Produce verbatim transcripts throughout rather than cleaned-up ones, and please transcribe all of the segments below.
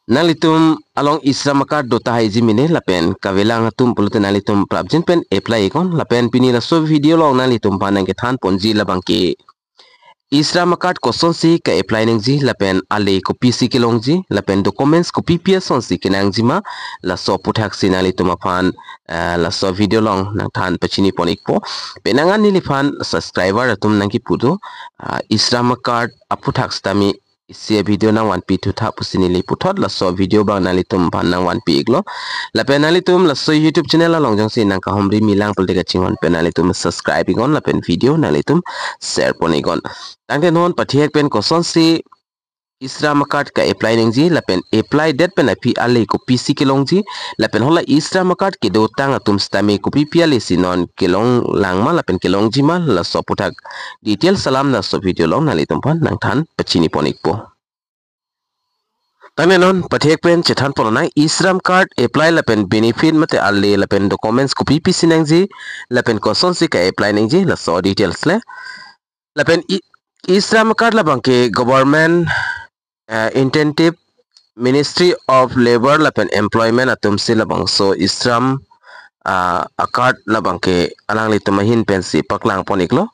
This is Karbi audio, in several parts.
Nanglitum along e-Shram card do tahai ji mene lapen kavelang atum pulote nanglitum prapjin pen apply iknon lapen pini laso video along nanglitum aphan nangkethan ponji labangke e-Shram card kosonsi ka-apply nangji lapen ale kopisi kelongji lapen documents kopipi asonsi kenangji ma, laso aputhaksi nanglitum aphan, eh, laso video along nangthan pachini pon ikpo. Penang an neliphan subscriber atum nangkipu do, ah, e-Shram card aputhak sitame isi video nangvanpi thutha pusi neli puthot laso video abang nanglitum aphan nangvanpi iklo. Lapen nanglitum laso YouTube channel along jongsi nangkahumri milang pulote kachinghon pen nanglitum subscribe iknon lapen video nanglitum share pon iknon. Tangte non pathek pen kosonsi e-Shram card ka-apply nangji lapen apply date pen aphi ale kopisi kelongji lapen hala e-Shram card kedotang atum sitame kopipi ale si non kelonglang ma lapen kelongji ma, laso aphuthak details alam laso video along nanglitum aphan nangthan pachini pon ikpo. Tangte non pathek pen chethan pon nang e-Shram card apply lapen benefit mate ale lapen documents kopipi si nangji lapen kosonsi ka-apply nangji laso details le. Lapen e- e-Shram card labangke government, eh, incentive, Ministry of Labour lapen Employment atumsi labangso e-Shram, ah, a-card labangke alanglitum ahin pensi paklang pon iklo.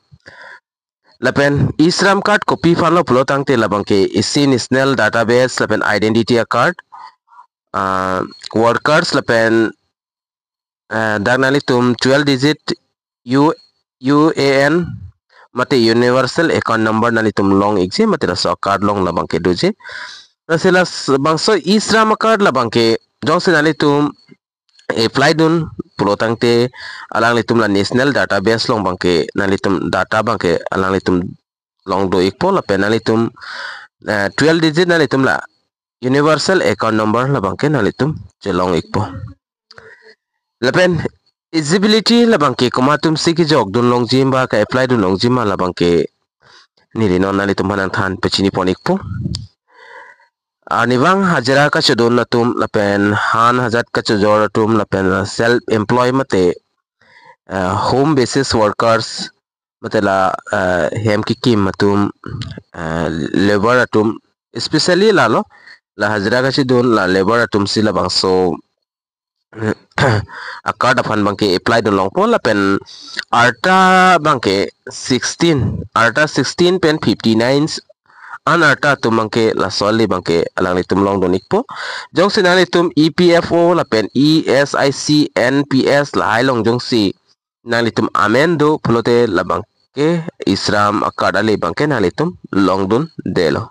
Lapen e-Shram card kopi aphanlo pulo tangte labangke isi national database lapen identity card, ah, workers lapen, eh, dak nanglitum twelve digit U U A N mate universal account number nanglitum long ikji mate laso card along labangke doji. Lasi labangso e-Shram card labangke jongsi nanglitum apply dun pulo tangte alanglitum la national database along abangke nanglitum data abangke alanglitum long do ikpo lapen nanglitum, eh, twelve digit nanglitum la universal account number labangke nanglitum chelong ikpo. Lapen eligibility labangke komat atumsi kejok dun longji ma ka-apply dun longji ma labangke neli non nanglitum aphan nangthan pachini pon ikpo. Arnivang hajira kachodun atum lapen han hajat kachojor atum lapen self employ mate, eh, home basis workers mate la, eh, hem kekim atum, eh, labour atum, especially lalo la hajira kachodun la labour atumsi labangso a-card aphan abangke apply dun longpo lapen arta abangke sixteen, arta sixteen pen fifty-nine an arta atum abangke laso ale abangke alanglitum long dun ikpo. Jongsi nanglitum E P F O lapen E S I C, N P S lahai along jongsi nanglitum amen do pulote labangke e-Shram a-card ale abangke nanglitum long dundelo.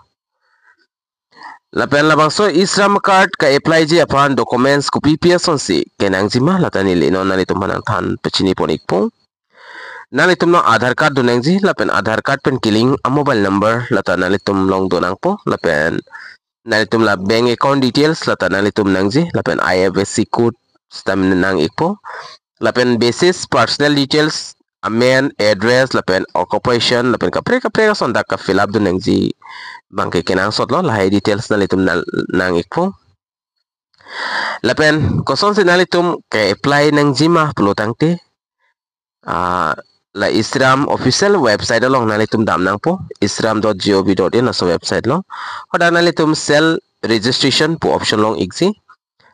Lapen labangso e-Shram card ka-apply ji aphan documents kopipi asonsi kenangji ma lata neli non nanglitum aphan nangthan pachini pon ikpo. Nanglitum non Aadhaar card dun nangji lapen Aadhaar card pen kelink a-mobile number lata nanglitum long dun nangpo lapen nanglitum la bank account details lata nanglitum nangji lapen I F S C code sitame nang ikpo. Lapen basis personal details, amen, address lapen occupation lapen kaprek kaprek ason dak ka-fill up dun nangji abangke kenangsotlo, lahai details nanglitum nang, nang ikpo. Lapen kosonsi nanglitum ka-apply nangji ma pulo tangte, ah, la e-Shram official website along nanglitum dam nangpo, e-shram dot gov dot in laso website along. Hadak nanglitum self registration pu option long ikji.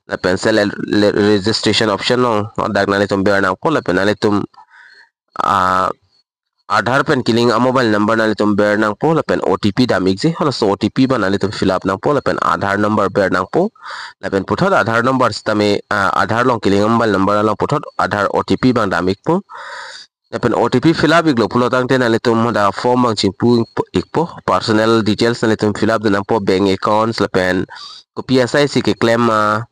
Lapen self le-, registration option along hadak nanglitum ber nangpo lapen nanglitum, ah, Aadhaar pen kelink a-mobile number nanglitum ber nangpo lapen O T P dam ikji, halaso O T P abang nanglitum fill up nangpo lapen Aadhaar number ber nangpo lapen puthot Aadhaar number sitame, ah, Aadhaar along kelink a-mobile number along puthot Aadhaar O T P abang dam ikpo. Lapen O T P fill up iklo pulo tangte nanglitum hadak form abang chingpu ikpo, personal details nanglitum fill up dun nangpo, bank accounts lapen kopi asai si keklem ma,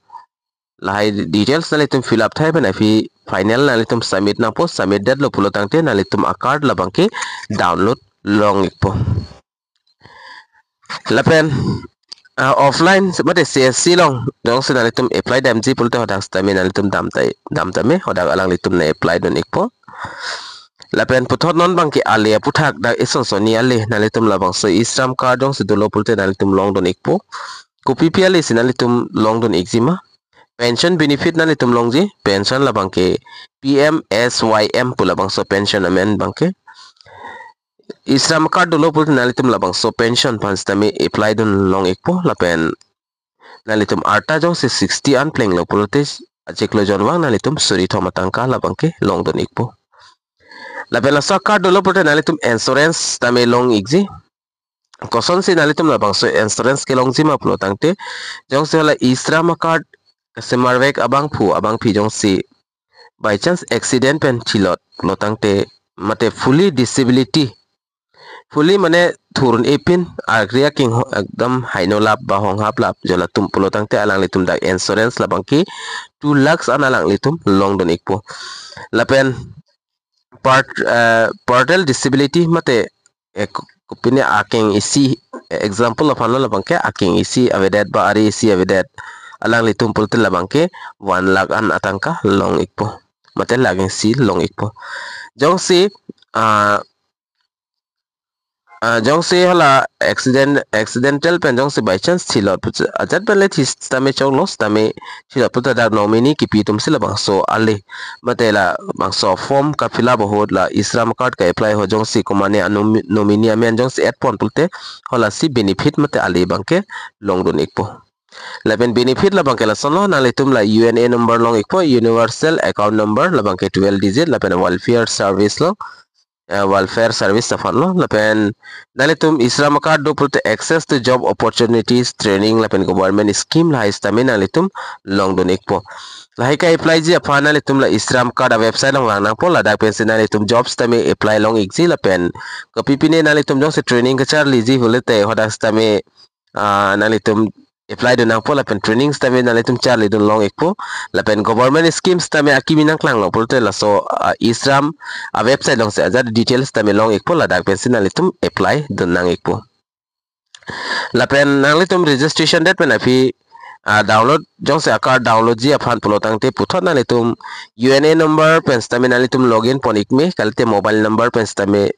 lahai details nanglitum fill up thai pen aphi final nanglitum submit nangpo, submit detlo pulo tangte nanglitum a-card labangke download long ikpo. Lapen, ah, offline mate C S C along jongsi nanglitum apply damji pulote hadak sitame nanglitum dam tai, dam tame hadak alanglitum nang-apply dun ikpo. Lapen puthot non abangke ale aputhak dak ison soni ale nanglitum labangso e-Shram card jongsi dolo pulote nanglitum long dun ikpo. Kopipi ale si nanglitum long dun ikji ma? Pension benefit nanglitum longji, pension labangke P M S Y M pu labangso pension amen abangke. E-Shram card dolo pulote nanglitum labangso pension aphan sitame apply dun long ikpo lapen nanglitum arta jongsi sixty an plenglo pulote achiklo jonvang nanglitum suri thom atangka labangke longdun ikpo. Lapen laso a-card dolo pulote nanglitum insurance tame long ikji. Kosonsi nanglitum labangso insurance kelongji ma pulo tangte, jongsi hala e-Shram a-card kasemarvek abangphu abangphi jongsi by chance accident pen thilot pulo tangte, mate fully disability, fully mane thurun epin agri aking ho-, ekdom haino lap ba honghap lap jo latum pulo tangte alanglitum dak insurance labangke two lakhs an alanglitum longdun ikpo. Lapen part, eh, partial disability mate, eh, ko-, kopine akeng isi, eh, example aphanlo labangke akeng isi avedet ba ari isi avedet alanglitum pulote labangke one lakh an atangka long ikpo. Mate lakh isi long ikpo. Jongsi, ah, ah, jongsi hala accident, accidental pen jongsi by chance thilot pusi ajat pen le thi sitame choklo sitame thilot pulote dak nominee kipi atumsi labangso ale mate labangso form ka-fill up ahut la e-Shram card ka-apply ahut jongsi komane a-nomi-, nominee amen jongsi add pon pulote halasi benefit mate ale abangke longdun ikpo. Lapen benefit labangke lasonlo, nanglitum la U N A number long ikpo, Universal Account Number, labangke twelve digit, lapen welfare service lo, eh, welfare service aphanlo, lapen nanglitum e-Shram card do pulote access to job opportunities, training, lapen government scheme lahai sitame nanglitum longdun ikpo. Lahai ka-apply ji aphan nanglitum la e-Shram card a-website along vang nangpo, ladak pensi nanglitum jobs tame apply long ikji, lapen kopipine nanglitum jongsi training kacharliji pulote hadak sitame, ah, nanglitum apply dun nangpo lapen training sitame nanglitum charlidun long ikpo, lapen government schemes tame akimi nangklanglo pulote laso, ah, e-Shram a-website alongsi ajat details tame long ikpo, ladak pensi nanglitum apply dun nang ikpo. Lapen nanglitum registration date pen aphi, ah, download, jongsi a-card download ji aphan pulo tangte puthot nanglitum U N A number pen sitame nanglitum login pon ikme, kalite mobile number pen sitame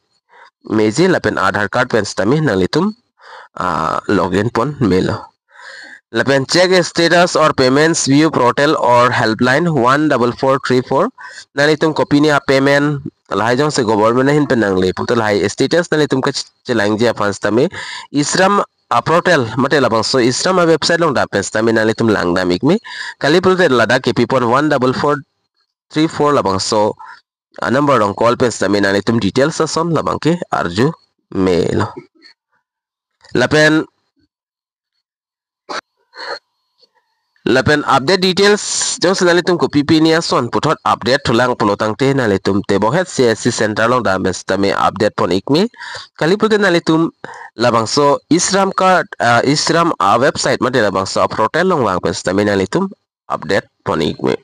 meji lapen Aadhaar card pen sitame nanglitum, ah, login pon melo. Lapen check status or payments via portal or helpline one double four three four. Nanglitum kopine a-payment lahai jongsi government ahin pen nangle pulote lahai status nanglitum kachelangji aphan sitame e-Shram a-portal mate labangso e-Shram a-website along dam pen sitame nanglitum langdam ikme. Kali pulote ladak kepipon one double four three four labangso a-number along call pen sitame nanglitum details ason labangke arju melo. Lapen, lapen update details jongsi nanglitum kopipine ason puthot update thulang pulo tangte nanglitum tebokhet C S C center along dam pen sitame update pon ikme. Kali pulote nanglitum labangso e-Shram card, ah, e-Shram a-website mate labangso a-portal along vang pen sitame nanglitum update pon ikme.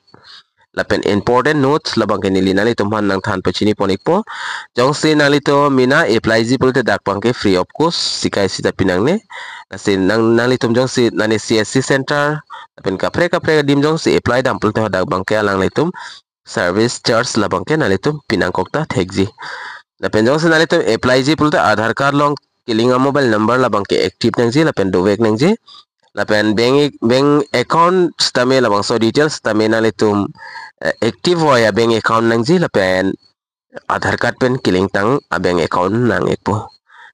Lapen important notes labangke neli nanglitum aphan nangthan pachini pon ikpo. Jongsi nanglitum mena apply ji pulote dak abangke free of cost sikai sita pinangne. Lasi nang, nanglitum jongsi nane C S C center lapen kaprek kaprek adim jongsi apply dam pulote hadak abangke alanglitum service charge labangke nanglitum pinangkok ta thekji. Lapen jongsi nanglitum apply ji pulote Aadhaar card along kelink a-mobile number labangke active nangji lapen dovek nangji. Lapen bank, bank account sitame labangso details sitame nanglitum, eh, active hoi a-bank account nangji lapen Aadhaar card pen kelink tang a-bank account nang ikpo.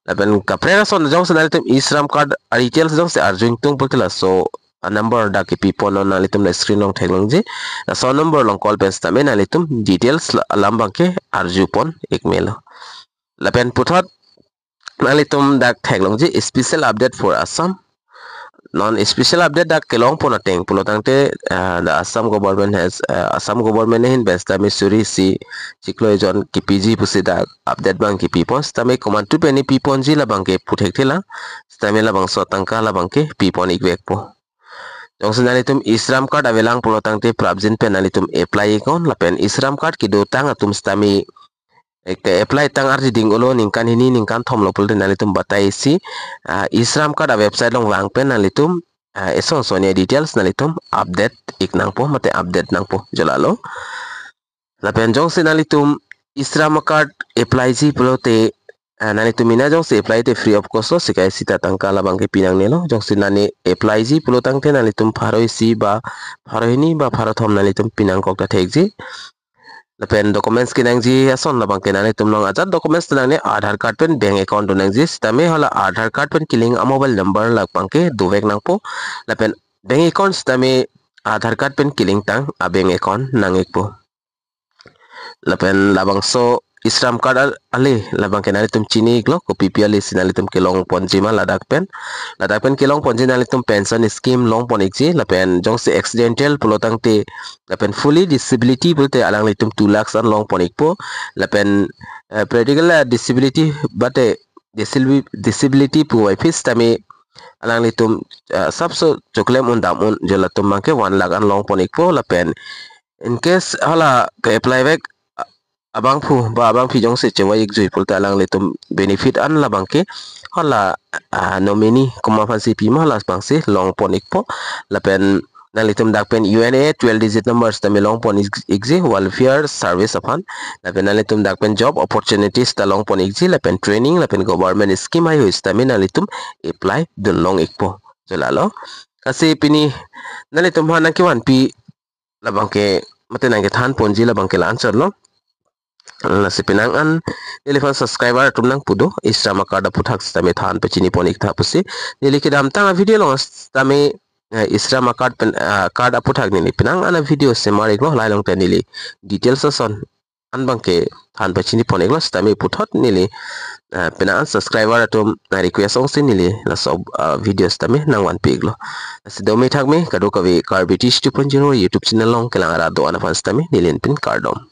Lapen kaprek ason jongsi nanglitum e-Shram card a-details jongsi arju ingtung pulote laso a-number dak kepipon non nanglitum la screen along theklongji. Laso number along call pen sitame nanglitum details la-, alam abangke arju pon ikmelo. Lapen puthot nanglitum dak theklongji special update for Assam. Non special update dak kelong pon ateng pulo tangte, ah, the Assam government has, ah, Assam government ahin pen sitame suri isi chiklo ejon kipiji pusi dak update abang kipipon sitame komantu pen ne piponji labangke pu thekthelang sitame labangso atangka labangke pipon ikvekpo. Jongsi nanglitum e-Shram card avelang pulo tangte prapjin pen nanglitum apply iknon lapen e-Shram card kedotang atum sitame ek te apply tang arjiding ulo ningkan hini ningkan thomlo pulote nanglitum batai isi, ah, e-Shram card a-website along vang pen nanglitum, ah, eson son a-details nanglitum update ik nangpo mate update nangpo jo lalo. Lapen jongsi nanglitum e-Shram card apply ji pulote, ah, nanglitum mena jongsi apply te free of cost lo sikai sita tangka labangke pinangnelo. Jongsi nane apply ji pulo tangte nanglitum pharo isi ba pharo hini ba pharo thom nanglitum pinangkok ta thekji. Lapen documents kenangji ason labangke nanglitum along ajat documents nangne Aadhaar card pen bank account do nangji sitame hala Aadhaar card pen kelink a-mobile number labangke dovek nangpo. Lapen bank account sitame Aadhaar card pen kelink tang a bank account nang-ikpo. Lapen labangso e-Shram card al-, ale labangke nanglitum chini-iklo, kopi pi ale si nanglitum kelongponji ma ladak pen. Ladak pen kelongponji, nanglitum pension scheme longpon-ikji, lapen jongsi accidental pulotangte lapen fully disability pulote alanglitum two lakhs an longpon-ikpo, lapen eh, practical, eh, disability bate disabi-, disability puvoiphit sitame alanglitum eh, sapso choklem un dam un, jo latum abangke one lakh an longpon-ikpo, lapen in case hala ke-apply vek a-, abangphu ba abangpi jongsi chevai-ikjui pulote alanglitum benefit an labangke hala ah, nominee komat aphansi pi ma hala abangsi longpon-ikpo, lapen nanglitum dak pen U N A twelve digit number sitame longpon-ik-, ikji, welfare service aphan, lapen nanglitum dak pen job opportunities ta longpon-ikji, lapen training lapen government scheme haihui sitame nanglitum apply dun long-ikpo. Jo lalo. Lasi pini nanglitum aphan nangkevanpi labangke mate nangkethanponji labangke la-anchot lo. Lasi penang an neliphan subscriber atum nangpu do, e-Shram card aputhak sitame than pachinipon-ik tha pusi. Neli kedamtang a-video along sitame eh, e-Shram card pen, ah, card aputhak neli penang an a-video semar-iklo, lahai along te neli details ason an abangke than pachinipon-iklo, sitame puthot neli eh, penang an subscriber atum na request ongsi neli laso ah, video sitame nangvanpi-iklo. Lasi dome thakme kadokave Karbi Tish two point zero YouTube channel along kelang arat do-an aphan sitame neli anpin kardom.